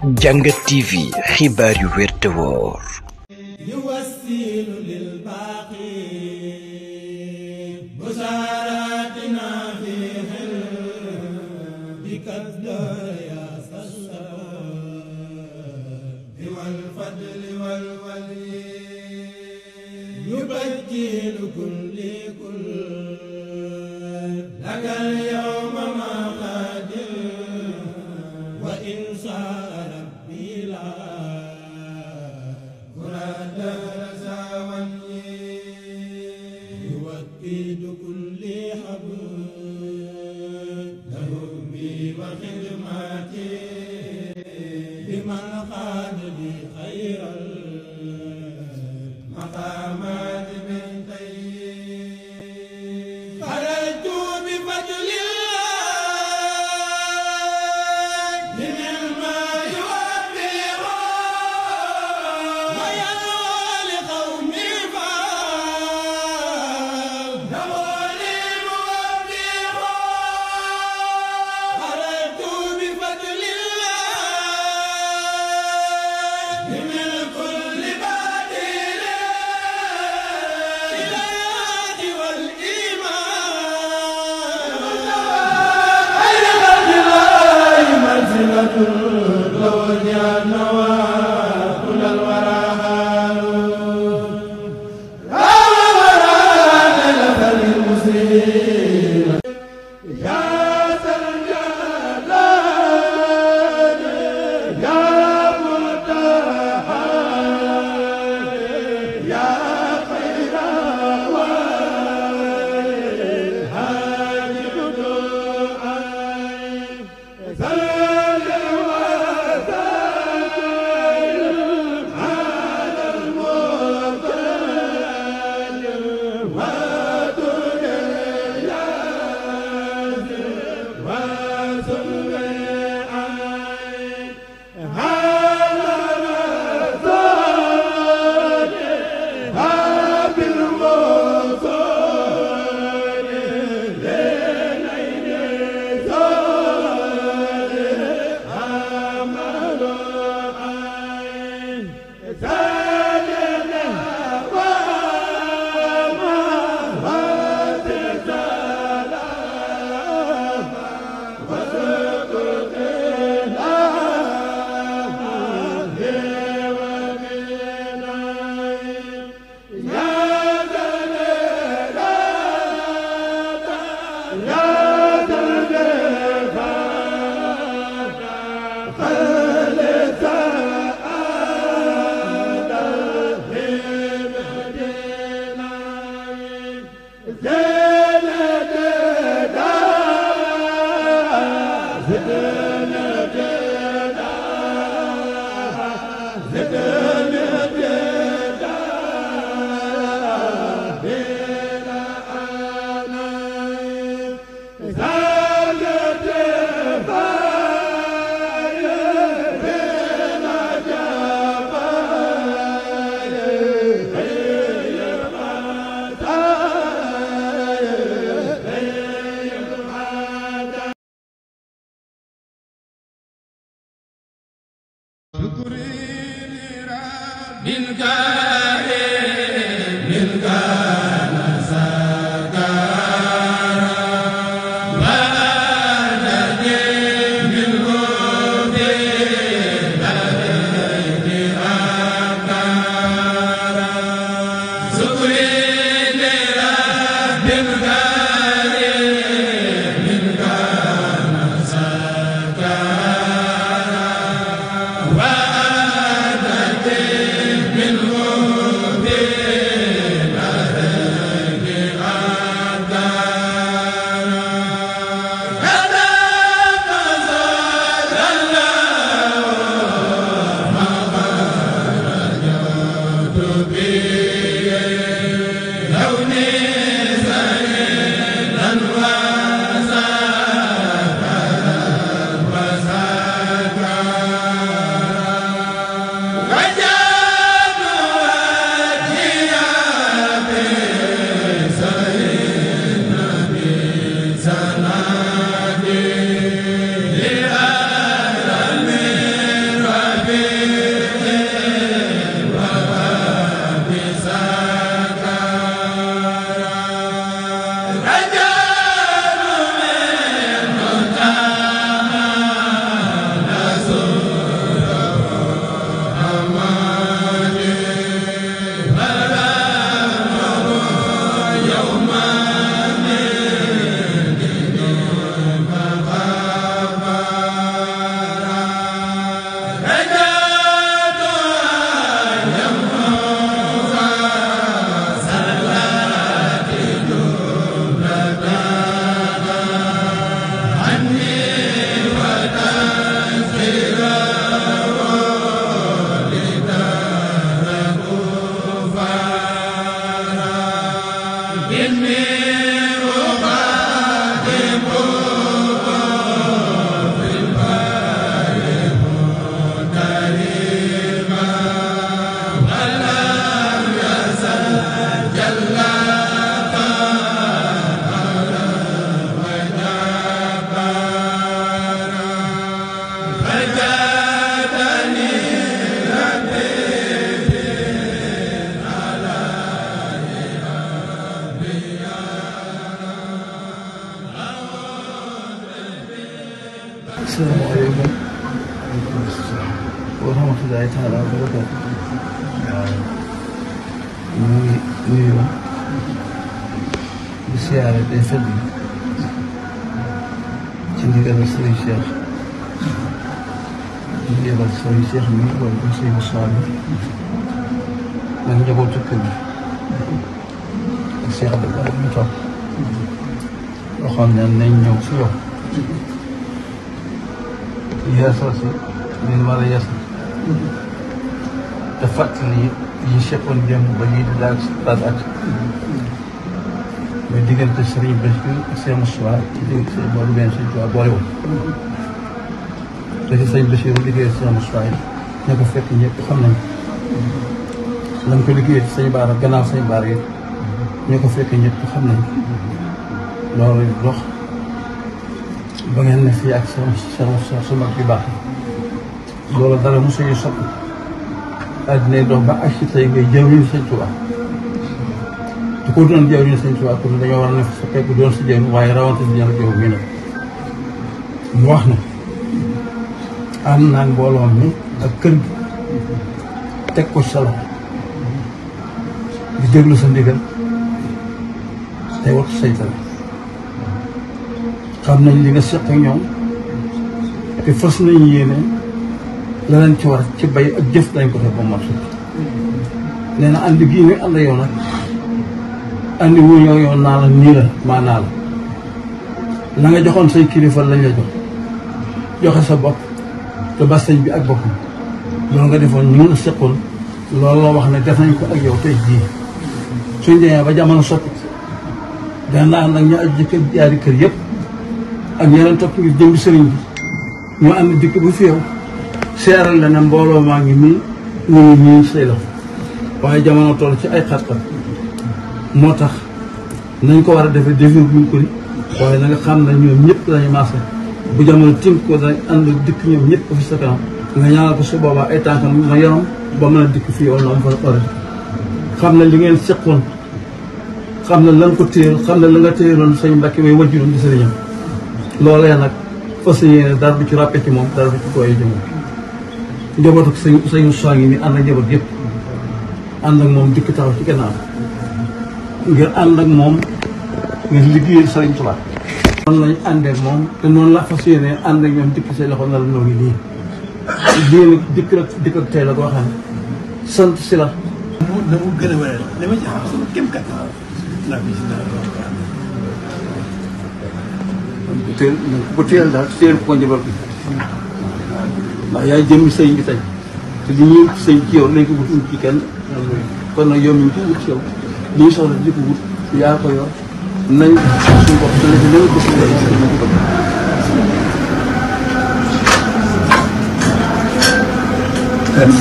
Jàngat TV xibaar yu wér te wóor. wa asalaamaaleykum wa rahmatulahi taala wa barakaatu. ñu ngi nuyu di siyaare day fedd ci ndigal Sëriñ Cheikh ñu yebal Sëriñ Cheikh mi wala ko Sëriñ Moussa mi nag njabootu kër gi ak Cheikh Abdou ñu toog waxoon ne nañ ñëw si yow yeesal si leen war a yeesal te fàttali yi seqoon démb ba lii di daal ak muy diggante Sëriñ Bassirou ak Sëriñ Moussa ci diggante Sëriñ Modou Mbène Sëriñ Tuubaa boole woon te ci Sëriñ Bassirou liggéey Sëriñ Moussa yi ña ko fekk ñëpp xam nañ lañ ko liggéey ci Sëriñ Baara gannaaw Sëriñ Baara yi ña ko fekk ñëpp xam nañ loolu dox ba ngeen ne fii ak sa mag yu baax loolu dara mosu ñu soppi àddina dox ba ak si tey ngay jawriñu Sëñ Tuubaa te ko doon jawriñu Sëñ Tuubaa pour dañoo war a ne sa fekk doon si jawriñ waaye rawante si ñaar jaww mi nag mu wax ne ànd naa mbooloo mi ak kër gi teg ko sa loxo di déglu sa ndigal tey wattu saytal xam nañ li nga seq ak ñoom te fas nañ yéene la leen ci war ci bay ak jëf dañ ko def ba mat nee na ànd gii nga ànd yow nag àndi wu ñoo yow naa la nii la maa naa la nga joxoon say kilifa lañ la jox joxe sa bopp te ba sëñ bi ak boppam loolu nga defoon ñu ngi seqoon loolu la wax ne def nañ ko ak yow tey jii suñ demee ba jamono soppi dana ànd ak ñu aju kër jaari kër yëpp ak ñeneen topp ngir jëm sëriñ bi ñu ànd dikk bu fi yow seeral la ne mbooloo maa ngi nii ñu ngi nii say la waaye jamono toll ci ay xat-xat moo tax nañ ko war a defee defee buñ ko ni waaye na nga xam ne ñoom ñëpp dañu maase bu jamono tim ko dañ ànd dikk ñoom ñëpp fi sa kanam nga ñaanal ko su boobaa ay tànkam ma yaram ba mën a dikk fii yow na am fa ore xam ne li ngeen seqoon xam ne lan ko téyel xam ne la nga téyeloon sañ Mbàkke way wajjuloon di sëriñam loolee nag fas yéene dara du ci ràppe ci moom dara du ci koy jëmoom njabootu sëñ Moussa ngi nii ànd ak njaboot yëpp ànd ak moom dikk taxaw ci gannaaw ngir ànd ak moom ngir liggéeyal Sëriñ Tuubaa noonu lañ àndee moom te noonu la fas yéene ànd ak ñoom dikk say loxo na la noo ngi nii diine dikk ak tey la koo xam ne sant si la na mu gën a wéral li ma ci xam sama kéem kattan naa ko si bu teel daal teel ko njaboot bi ndax yaay jëmmi sëñ bi tey te li ñuy sëñ ci yow lañ ko wut ci kenn kon nag yow mi ngi ko wut ci yow li ñu soxla di ko wut yaa ko yor nañ suñu bopp te léegi léegi ko suñu nañ ko bëgg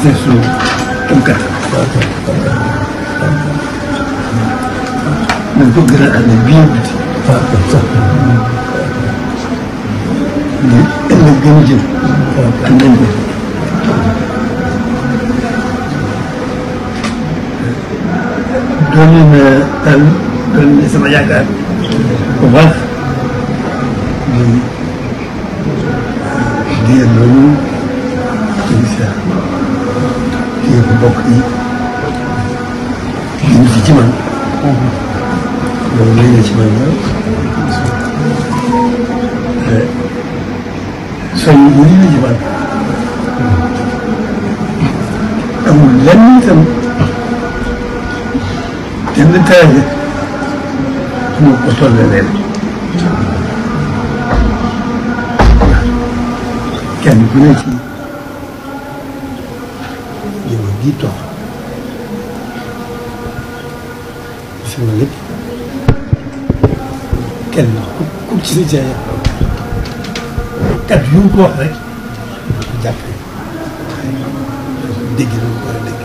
c'est suñu kéem kattan nañ ko gën a ànd bii biti ëllëg gën a jëm ànd nañ ko doon na sama yaakaar bu baax di loolu sa kii bu bokk yi gën ci man loolu lay na ci man la soñ bu ñu la ci man amul lenn itam kenn teraanga mu ko tollee leen kenn ku ne ci jëma gi toog sama lépp kenn ku ci sa jaay kat yu ko wax rek jàpp dégg na ko war a dégg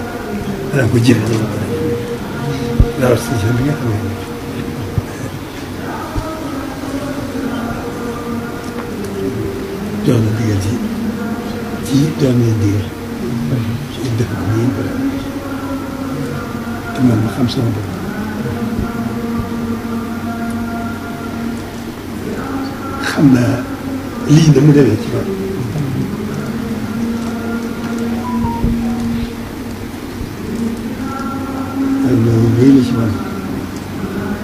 danaa ko jëfe na ko war a daaw si bi nga xam ne jox na digal ci doon nañ digal ci dëkk bi nii te man ma xam sama bopp xam naa lii na mu demee ci man loolu rëy la ci man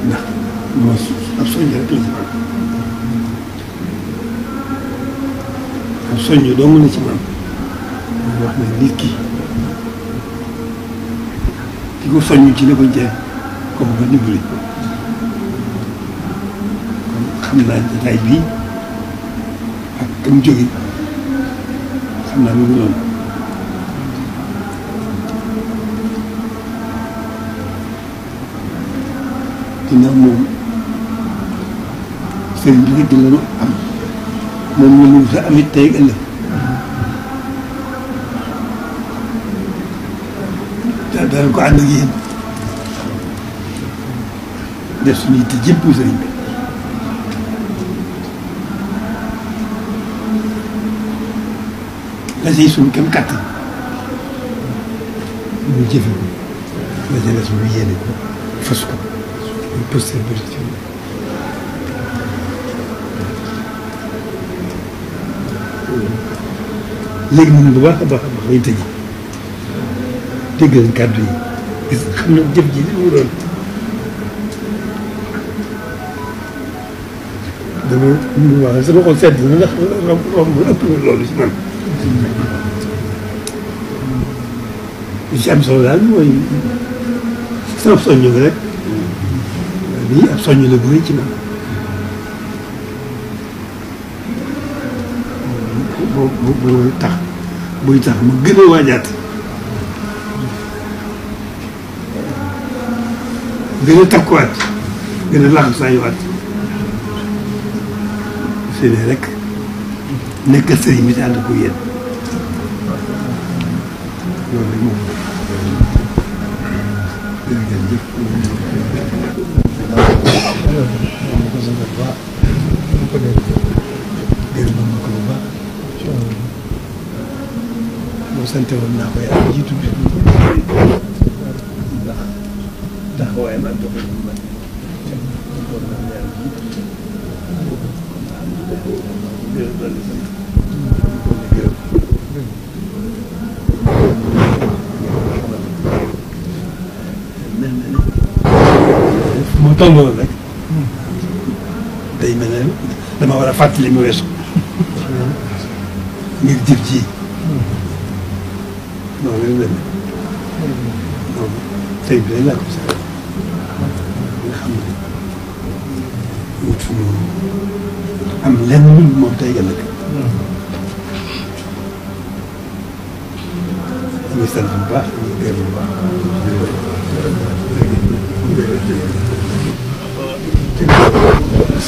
ndax moo ab soññ rek la ci man ab soññ dong la ci man wax ne nit ki ko soññ ci ne ko jeex comme ba dimbali kon xam naa jotaay bii ak kam jóge xam naa lu mu doon ginnaaw moom sëriñ bi rek la ñu am moom la ñu sa amit tey ëllëg danañ ko ànd ak yéen def suñu yitte jëpp sëriñ bi la siy suñu kem kàttan ñu jëfe ko la ca des mu yéene ko fas ko ñu posté bi ci léegi nag bu baax a baax a baax lañ tëj dégg nañ kàddu yi gis xam na jëf ji li mu doon dama wax sama xol sedd na ndax romb ëpp na loolu ci man li ci am solo daal mooy sama soññu nga rek lii ab soññu la bu rëy ci man buy tax ma gën a waajaat gën a takkuwaat gën a laxam saa yuwaat c'est rek nekk sëriñ bi te ànd ko yéen loolu rek moom jërëjëf moo sante woon naa ko yàlla jiitu bi ndax taxawaay man doxal man kon naa yàlla jiitu moo tolloon rek day mel ne dama war a fàttali mu weesu ngir jëf ji noonu la demee noonu tey bi laa ko sax nga xam ne wut fu mu am lenn moom tey ëllëg ñu ngi sant bu baax ñu ngi gërëm bu baax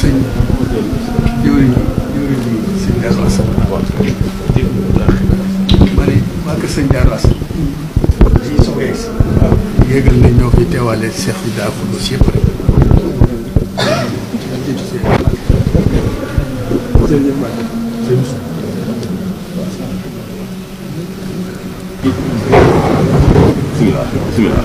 sëñ jëwriñ sëñ Darou Assane bari waa kër sëñ Darou Assane dañuy soog a yegg si waaw yéegal nañ ñoo fi teewaale Cheikh bi daa ko si yëpp rek bismillah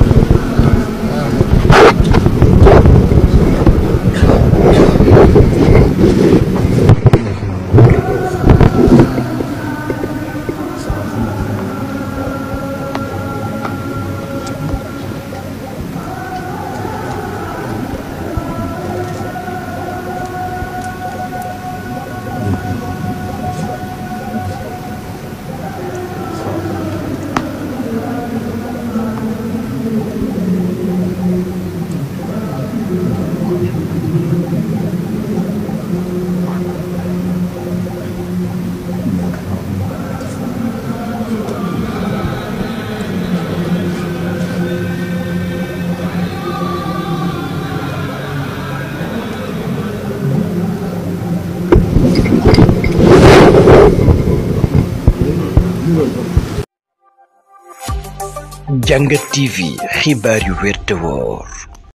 Jàngat TV xibaar yu wér te wóor